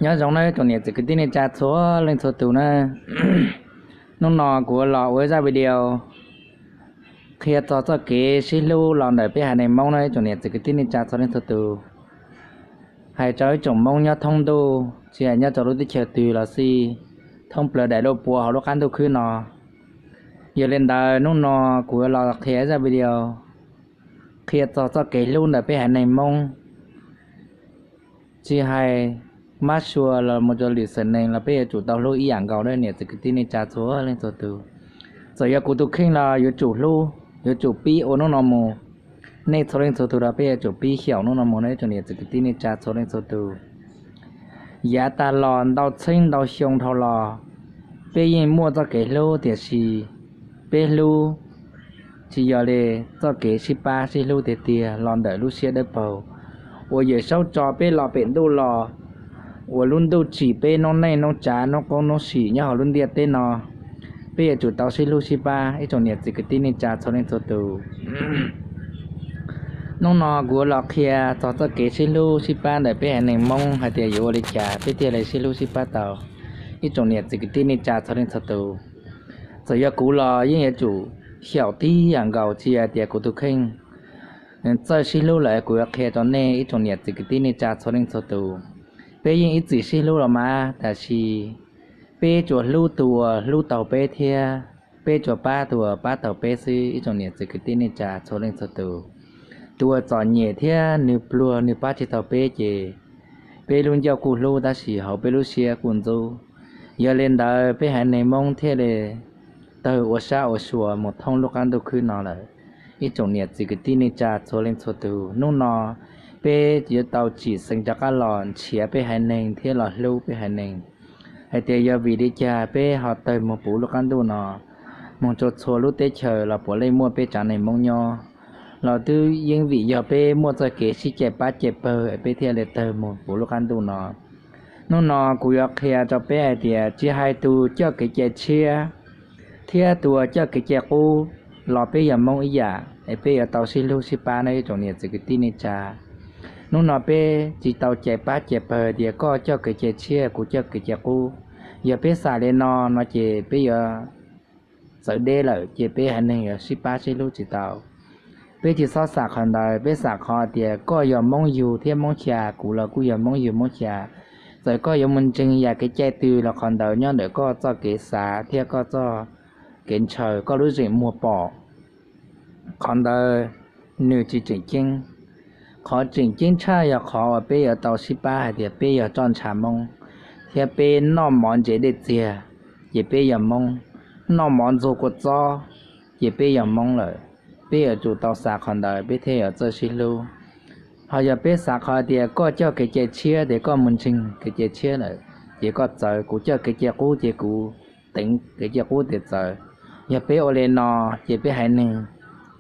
Nyob zoo nawb ib tsoom niam txiv kwv tij neej tsa txhua leej txhua tus na. Hnub no kuv los ua ib zaj video qhia txog txoj kev sib hlub los ntawm peb haiv neeg Hmoob na ib tsoom niam txiv kwv tij neej tsa txhua leej txhua tus. Hais rau ib tsoom Hmoob nyob thoob ntuj tsis hais nyob rau lub teb chaws twg los xij, thoob plaws daim duab puav hauv lub qab ntuj khwb no. Yog li ntawd hnub no kuv yuav los qhia ib zaj video qhia txog txoj kev hlub ntawm peb haiv neeg Hmoob. Tsis hais mab sua los mus rau lwm xeem neeg los peb yuav tsum tau hlub ib yam nkaus na niam txiv kwv tij neej tsa txhua leej txhua tus. Txawm yog kuv tus kheej los yuav tsum hlub, yuav tsum pib ua hnub no mus. Nej txhua leej txhua tus los peb yuav tsum pib xyaum hnub no mus na ib tsoom niam txiv kwv tij neej tsa txhua leej txhua tus. Yav tag los ntau txheeb ntau xyoo dhau los, peb yeej muaj txoj kev hlub tiam sis peb hlub tsis yog li txoj kev sib pab sib hlub tiag tiag los ntawm lub siab dawb paug uas Yawm Saub tso peb los pem ntuj los, uas lub ntuj tsim peb noob neej noob tsav noob qoob noob sim nyob hauv lub ntiaj teb no. Peb yuav tsum tau sib hlub sib pab ib tsoom niam txiv kwv tij neej tsa txhua leej txhua tus. Hnub no kuv yuav los qhia txog txoj kev sib hlub sib pab ntawm peb haiv neeg Hmoob hais tias yuav ua li cas peb thiaj li sib hlub sib pab tau ib tsoom niam txiv kwv tij neej tsa txhua leej txhua tus. Txawm yog kuv los yeej yuav tsum xyaum tib yam nkaus tsis yog tias kuv tus kheej txawj sib hlub lawm kuv yuav qhia rau nej ib tsoom niam txiv kwv tij neej tsa txhua leej txhua tus. Peb yeej ib txwm sib hlub los mas tab sis peb tsuas hlub tus uas hlub tau peb thiab peb tsuas pab tus uas pab tau peb xwb ib tsoom niam txiv kwv tij neej tsa txhua leej txhua tus. Tus uas txom nyem thiab nws pluag nws pab tsis tau peb ces peb lub ncauj kuj hlub tab sis hauv peb lub siab kuj ntxub. Yog li ntawd peb haiv neeg Hmoob thiaj li tawg ua sab ua sua mus thoob lub qab ntuj khwb no lawm. Ib tsoom niam txiv kwv tij neej tsa txhua leej txhua tus, hnub no peb yuav tau tsim xeev rov qab los nrhiav peb haiv neeg thiab los hlub peb haiv neeg hais tias yog vim li cas peb ho tawg mus puv lub qab ntuj no, mus rau txhua lub teb chaws los puav leej muaj peb tsav neeg Hmoob nyob, los twb yeej vim yog peb muaj txoj kev sib cais pab cais pawg peb thiaj li tawg mus puv lub qab ntuj no. Hnub no kuv yuav qhia rau peb hais tias tsis hais tus coj kev cai tshiab thiab tus coj kev cai qub los peb yog Hmoob ib yam es peb yuav tau sib hlub sib pab nawb ib tsoom niam txiv kwv tij neej tsa. Hnub no peb tsis tau cais pab cais pawg tias koj coj kev cai tshiab kuv coj kev cai qub. Yog peb xam li no no ces peb yuav txawv deb lawm ces peb haiv neeg yuav sib pab sib hlub tsis tau. Peb tsis txhob xam qhov ntawd, peb xam qhov tias koj yog Hmoob yug thiab Hmoob xya, kuv los kuj yog Hmoob yug Hmoob xya. Txawm koj yuav mus ntseeg yam kev cai twg los qhov ntawd nyob ntawm koj txoj kev xav thiab koj txoj kev ntshaw, koj lub zeem muag pom. Qhov ntawd nws tsis tseem ceeb. Qhov tseem ceeb tshaj yog qhov uas peb yuav tau sib pab hais tias peb yog roj ntsha Hmoob, thiab peb noj mov ntse dej txiag, ces peb yog Hmoob, noj mov ntxuag kua txob, ces peb yog Hmoob lawm. Peb yuav tsum tau xav qhov ntawd peb thiaj yuav txawj sib hlub. Ho yog peb xav qhov tias koj coj kev cai tshiab ces koj mus ntseeg kev cai tshiab lawm, ces koj txawv, kuv coj kev cai qub ces kuv teev kev cai qub tias txawv. Yog peb ua li no ces peb haiv neeg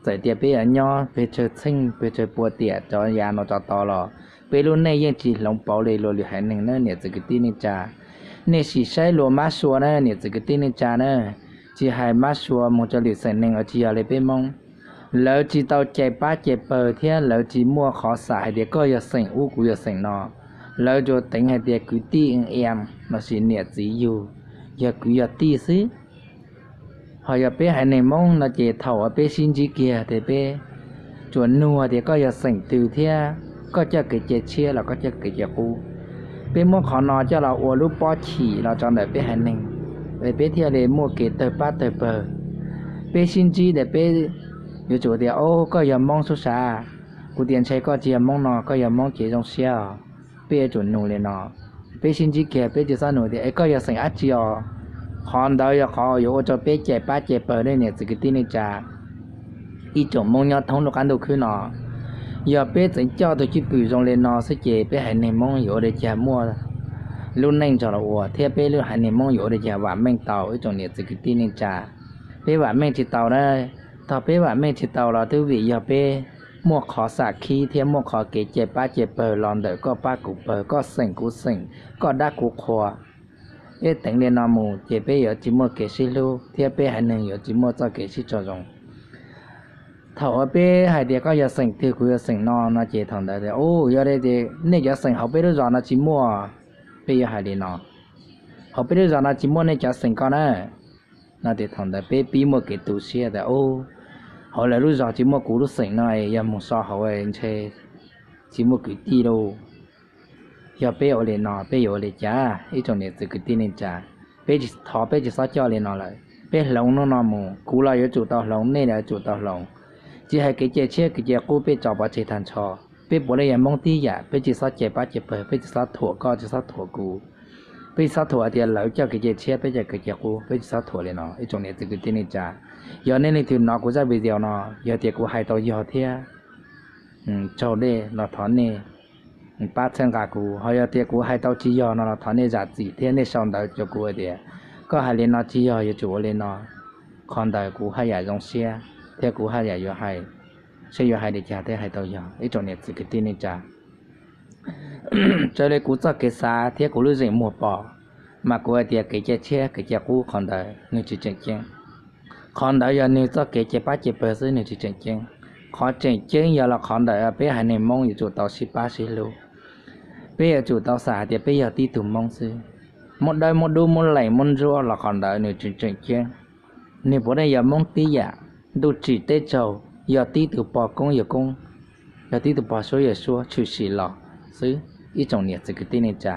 txawm tias peb yuav nyob pes tsawg txheej pes tsawg pua tiam rov yav no rov tod los peb lub neej yeej tsis hloov pauv li luag lwm haiv neeg na niam txiv kwv tij neej tsa. Nej sim saib luag mab sua na niam txiv kwv tij neej tsa na, tsis hais mab sua mus rau lwm xeem neeg uas tsis yog li peb Hmoob, lawv tsis tau cais pab cais pawg thiab lawv tsis muaj qhov xam hais tias koj yog xeem ub kuv yog xeem no. Lawv tsuas teev hais tias kwv tij ees ees lossis niam txiv yug, yog kwv yog tij xwb. Ho yog peb haiv neeg Hmoob no ces thaum uas peb sib ntsib kiag ces peb tsuas nug tias koj yog xeem twg thiab koj coj kev cai tshiab los koj coj kev cai qub. Peb muab qhov no coj los ua lub pob chim los rau ntawm peb haiv neeg, es peb thiaj li muaj kev tawg pab tawg pawg. Peb sib ntsib ces peb yuav tsum tias, o, koj yog Hmoob sub sav, kuv tias ntshe koj tsis yog Hmoob no, koj yog Hmoob ces zoo siab os. Peb yuav tsum nug li no. Peb sib ntsib kiag peb tsis txhob nug tias es koj yog xeem dab tsi os. Qhov ntawd yog qhov yuav ua rau peb cais pab cais pawg nej niam txiv kwv tij neej tsa, ib tsoom Hmoob nyob thoob lub qab ntuj khwb no. Yog peb tseem coj tus cwj pwm zoo li no xwb ces peb haiv neeg Hmoob yuav ua li cas muaj lub neej nrog los ua thiab peb lub haiv neeg Hmoob yuav ua li cas vam meej tau ib tsoom niam txiv kwv tij neej tsa. Peb vam meej tsis tau na. Thaum peb vam meej tsis tau los twb vim yog peb muaj qhov xam khib thiab muaj qhov kev cais pab cais pawg los ntawm koj pab kuv pawg, koj xeem kuv xeem, koj dab kuv qhua. Peb teev li no mus ces peb yuav tsis muaj kev sib hlub thiab peb haiv neeg yuav tsis muaj txoj kev sib raug zoo. Thaum uas peb hais tias koj yog xeem twg, kuv yog xeem no no ces thaum ntawd tias, u, yog li ces nej cov xeem hauv peb lub zos no tsis muaj. Peb yuav hais li no, hauv peb lub zos no tsis muaj nej cov xeem ko na. No ces thaum ntawd peb pib muaj kev tu siab tias, u, hauv lawv lub zos tsis muaj kuv lub xeem no, yog mus so hauv ntshe tsis muaj kwv tij lauj. Yog peb ua li no peb yuav ua li cas? Ib tsoom niam txiv kwv tij neej tsa, peb tsis thov, peb tsis txhob coj li no lawm. Peb hloov hnub no mus, kuv los yuav tsum tau hloov, nej los yuav tsum tau hloov. Tsis hais kev cai tshiab kev cai qub peb tso pov tseg tag nrho. Peb puav leej yog Hmoob tib yam, peb tsis txhob cais pab cais pawg, peb tsis txhob thuam koj, tsis txhob thuam kuv. Peb tsis txhob thuam tias lawv coj kev cai tshiab, peb coj kev cai qub, peb tsis txhob thuam li no. Ib tsoom niam txiv kwv tij neej tsa, yog nej leej twg hnov kuv zaj video no, yog tias kuv hais tau yog thiab, tsaug nej los thov nej pab txhawb nqa kuv, ho yog tias kuv hais tau tsis yog no los thov nej zam txim thiab nej sau ntawv rau kuv hais tias koj hais li no tsis yog, yuav tsum ua li no. Qhov ntawd kuv haj yam zoo siab thiab kuv haj yam yuav hais, seb yuav hais li cas thiaj hais tau yog. Ib tsoom niam txiv kwv tij neej tsa, raws li kuv txoj kev xav thiab kuv lub zeem muag pom, mas kuv hais tias kev cai tshiab kev cai qub qhov ntawd nws tsis tseem ceeb. Qhov ntawd yog nws txoj kev cais pab cais pawg xwb, nws tsis tseem ceeb. Qhov tseem ceeb yog los qhov ntawm peb haiv neeg Hmoob yuav tsum tau sib pab sib hlub. Peb yuav tsum tau xav hais tias peb yog tib tug Hmoob xwb. Muab dawb muab dub muab lees muab ntsuab los qhov ntawd nws tsis tseem ceeb. Nws puav leej yog Hmoob tib yam. Ntuj tsim teb tsaug yog tib tug pog koob yawg koob, yog tib tug pog suab yawg suab tshwm sim los xwb. Ib tsoom niam txiv kwv tij neej tsa,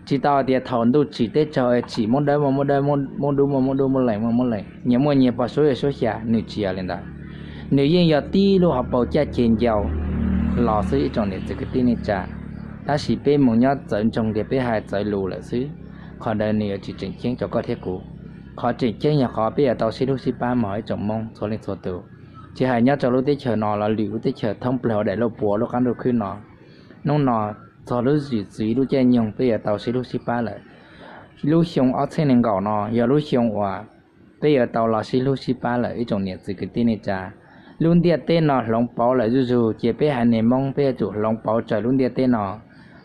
tsis tau hais tias thaum ntuj tsim teb tsaug es tsim muab dawb muab dawb, muab dub muab dub, muab lees muab lees, nyias muaj nyias pog suab yawg suab xya, nws tsis yog li ntawd. Nws yeej yog tib lub hauv paus caj ces ncau los xwb ib tsoom niam txiv kwv tij neej tsa. Tab sis peb mus nyob txawv ntsoog tias peb hais txawv lus lawm xwb. Qhov ntawd nws yuav tsis tseem ceeb rau koj thiab kuv. Qhov tseem ceeb yog qhov peb yuav tau sib hlub sib pab mog ib tsoom Hmoob txhua leej txhua tus. Tsis hais nyob rau lub teb chaws no los lwm lub teb chaws thoob plaws hauv daim lub puav lub qab ntuj khwb no, hnub no txog lub zwm txwv lub caij nyoog peb yuav tau sib hlub sib pab lawm. Lub xyoo ob txhiab nees nkaum no yog lub xyoo uas peb yuav tau los sib hlub sib pab lawm ib tsoom niam txiv kwv tij neej tsa. Lub ntiaj teb no hloov pauv lawm zuj zus ces peb haiv neeg Hmoob peb yuav tsum hloov pauv raws lub ntiaj teb no.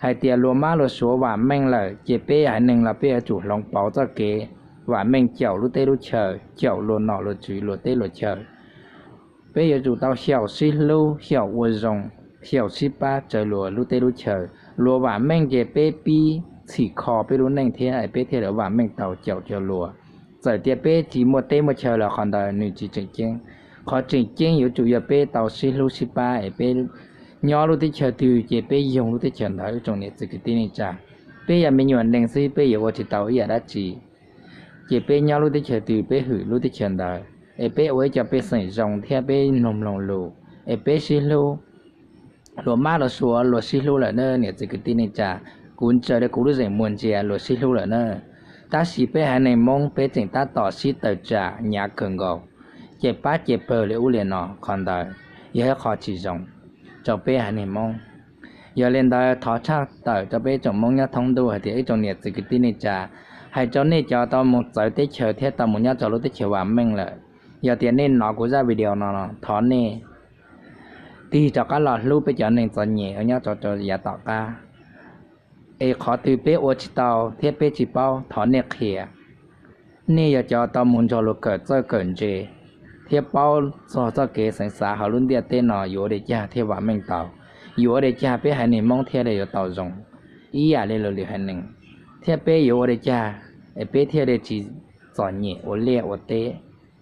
Hais tias luag mab luag suav vam meej lawm ces peb haiv neeg los peb yuav tsum hloov pauv txoj kev vam meej caum lub teb lub chaw, caum luag nom luag tswv luag teb luag chaw. Peb yuav tsum tau xyaum sib hlub, xyaum ua zoo, xyaum sib pab raws luag lub teb lub chaw. Luag vam meej ces peb pib txhim kho peb lub neej thiab peb thiaj li vam meej tau caum cov luag. Txawm tias peb tsis muaj teb muaj chaw los qhov ntawd nws tsis tseem ceeb. Qhov tseem ceeb yuav tsum yog peb tau sib hlub sib pab es peb nyob lub teb chaws twg ces peb yoog lub teb chaws ntawd ib tsoom niam txiv kwv tij neej tsa. Peb yog me nyuam neeg xwb peb yuav ua tsis tau ib yam dab tsi. Ces peb nyob lub teb chaws twg peb hwm lub teb chaws ntawd, es peb ua ib co pej xeem zoo thiab peb mloog mloog lus, es peb sib hlub. Luag mab luag suav luag sib hlub lawm na niam txiv kwv tij neej tsa. Kuv ntsaws li kuv lub zeem muag ntsia luag sib hlub lawm na. Tab sis peb haiv neeg Hmoob peb tseem tab tom sib tawm tsam hnyav kawg nkaus, ces pab ces pawg li ub li no, qhov ntawd yog ib qho tsis zoo rau peb haiv neeg Hmoob. Yog li ntawd thov tshaj tawm rau peb tsoom Hmoob nyob thoob ntuj hais tias ib tsoom niam txiv kwv tij neej tsa, hais rau nej cov tau mus txawv teb chaws thiab tau mus nyob rau lub teb chaws vam meej lawm, yog tias nej hnov kuv zaj video no, thov nej tig rov qab los hlub peb cov neeg txom nyem uas nyob rau rau yav tom qab. Es qhov twg peb ua tsis tau thiab peb tsis paub, thov nej qhia. Nej yog cov tau mus nrog luag kawm txawj kawm ntse thiab paub txog txoj kev xeev xav hauv lub ntiaj teb no yuav ua li cas thiaj vam meej tau, yuav ua li cas peb haiv neeg Hmoob thiaj li yuav tau zoo ib yam li luag lwm haiv neeg, thiab peb yuav ua li cas es peb thiaj li tsis txom nyem ua liaj ua teb.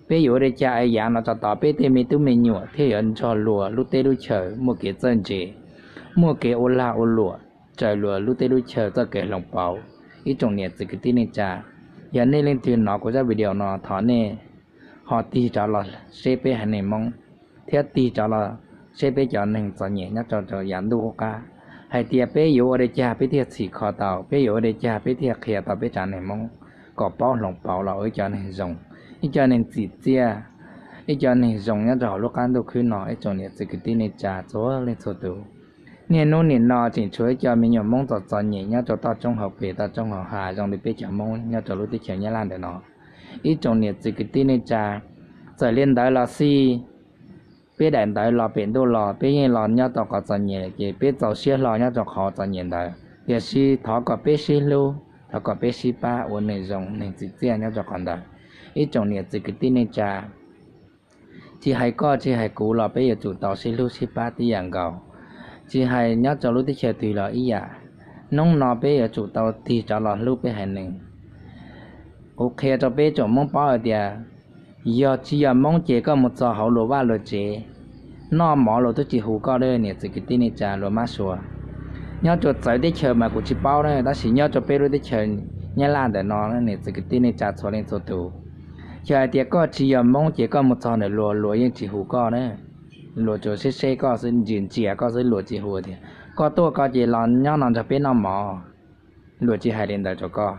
Peb yuav ua li cas es yav no tso tod peb tej me tub me nyuam thiaj yuav nrog luag lub teb lub chaw muaj kev txawj ntse, muaj kev ua lag ua luam raws luag lub teb lub chaw txoj kev hloov pauv. Ib tsoom niam txiv kwv tij neej tsa, yog nej leej twg hnov kuv zaj video no thov nej ho tig rov los seb peb haiv neeg Hmoob, thiab tig rov los seb peb cov neeg txom nyem nyob rau rau yav ntuj qub qab, hais tias peb yuav ua li cas peb thiaj txhim kho tau, peb yuav ua li cas peb thiaj qhia tau peb tsav neeg Hmoob kom paub hloov pauv los ua ib co neeg zoo, ib co neeg txim txiaj, ib co neeg zoo nyob rau hauv lub qab ntuj khwb no ib tsoom niam txiv kwv tij neej tsa txhua leej txhua tus. Niaj hnub nim no tseem tshuav ib co me nyuam Hmoob txom txom nyem nyob rau toj roob hauv pes toj roob hauv hav zoo li peb cov Hmoob nyob rau lub teb chaws Nyab Laj ntawm no. Ib tsoom niam txiv kwv tij neej tsa, txawm li ntawd los xij, peb daim ntawv los pem ntuj los peb yeej los nyob tau qhov txom nyem ces peb txaus siab hlo nyob rau qhov txom nyem ntawd, tiam sis thov kom peb sib hlub, thov kom peb sib pab ua neeg zoo neeg txim txiaj nyob rau qhov ntawd. Ib tsoom niam txiv kwv tij neej tsa, Tsis hais koj tsis hais kuv los peb yuav tsum tau sib hlub sib pab tib yam nkaus. Tsis hais nyob rau lub teb chaws twg los ib yam, hnub no peb yuav tsum tau tig rov los hlub peb haiv neeg. Kuv qhia rau peb tsoom Hmoob paub hais tias, yog tsis yog Hmoob ces koj mus txog hauv luag vaj luag tsev, noj mov luag twb tsis hu koj, niam txiv kwv tij neej tsa luag mab sua. Nyob rau txawv teb chaws mas kuv tsis paub na, tab sis nyob rau peb lub teb chaws Nyab Laj ntawm no, niam txiv kwv tij neej tsa txhua leej txhua tus, yog hais tias koj tsis yog Hmoob ces koj mus txog ntawm luag, luag yeej tsis hu koj na. Luag tsuas seb seb koj xwb, ntsia ntsia koj xwb, luag tsis hu tias koj tuaj koj ces los nyob no nrog peb noj mov. Luag tsis hais li ntawd rau koj.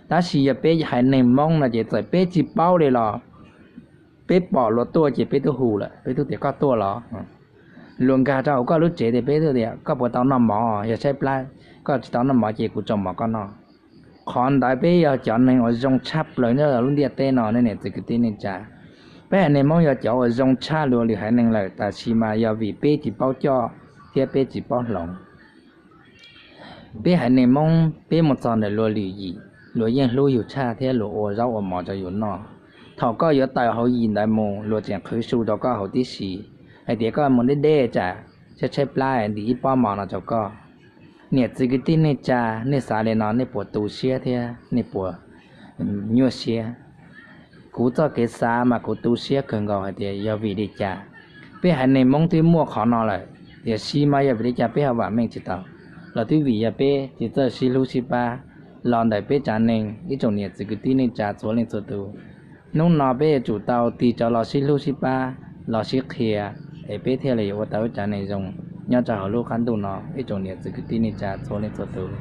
Tab sis yog peb haiv neeg Hmoob no ces txawm peb tsis paub li los peb pom luag tuaj ces peb twb hu lawm, peb twb tias koj tuaj los. Luag nkag rau hauv koj lub tsev tias peb twb tias koj puas tau noj mov, yog tshaib plab koj tsis tau noj mov ces kuv tso mov koj noj. Qhov ntawd peb yog cov neeg uas zoo tshaj plaws nyob lub ntiaj teb no ne, niam txiv kwv tij neej tsa. Peb haiv neeg Hmoob yog cov uas zoo tshaj luag lwm haiv neeg lawm, tab sis mas yog vim peb tsis paub coj thiab peb tsis paub hloov. Peb haiv neeg Hmoob peb mus txog ntawm luag lwm yim, luag yeej hlub yus tshaj thiab luag ua zaub ua mov rau yus noj. Thaum koj yuav tawm hauv yim ntawd mus, luag tseem qhwv su rau koj hauv tib si hais tias koj mus deb deb tsam tshaib tshaib plab ntim ib pob mov no rau koj. Niam txiv kwv tij neej tsa, nej xav li no nej puas tu siab thiab nej puas nyuaj siab? Kuv txoj kev xav mas kuv tu siab kawg nkaus hais tias yog vim li cas peb haiv neeg Hmoob twb muaj qhov no lawm, tiam sis mas yog vim li cas peb ho vam meej tsis tau? Los twb vim yog peb tsis txawj sib hlub sib pab los ntawm peb tsav neeg, ib tsoom niam txiv kwv tij neej tsa txhua leej txhua tus. Hnub no peb yuav tsum tau tig rov los sib hlub sib pab, los sib qhia, es peb thiaj li yuav ua tau ib tsav neeg zoo nyob rau hauv lub qab ntuj no, ib tsoom niam txiv kwv tij neej tsa txhua leej txhua tus.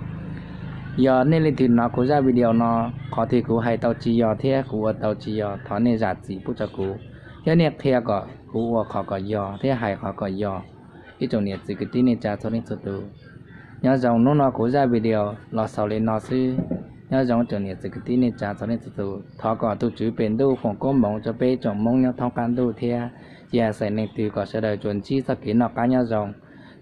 Yog nej leej twg hnov kuv zaj video no, qhov twg kuv hais tau tsis yog thiab kuv ua tau tsis yog, thov nej zam txim pub rau kuv, thiab nej qhia kom kuv ua qhov kom yog thiab hais qhov kom yog, ib tsoom niam txiv kwv tij neej tsa txhua leej txhua tus. Nyob zoo, hnub no kuv zaj video los xaus li no xwb. Nyob zoo tsoom niam txiv kwv tij neej tsa txhua leej txhua tus, thov kom tus Tswv pem ntuj foom koob hmoov rau peb tsoom Hmoob nyob thoob qab ntuj thiab cia xais neeg twg kom sawv daws tsuas ntsib txoj kev noj qab nyob zoo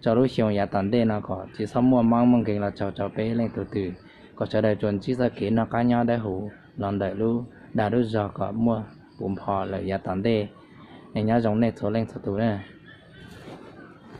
rau lub xyoo yav tom ntej no kom tsis txhob muaj mob muaj nkeeg los txog rau peb leej tug twg, kom sawv daws tsuas ntsib txoj kev noj qab nyob dawb huv los ntawm lub dag lub zog kom muaj puv npo lawm yav tom ntej. Nyob zoo nej txhua leej txhua tus na.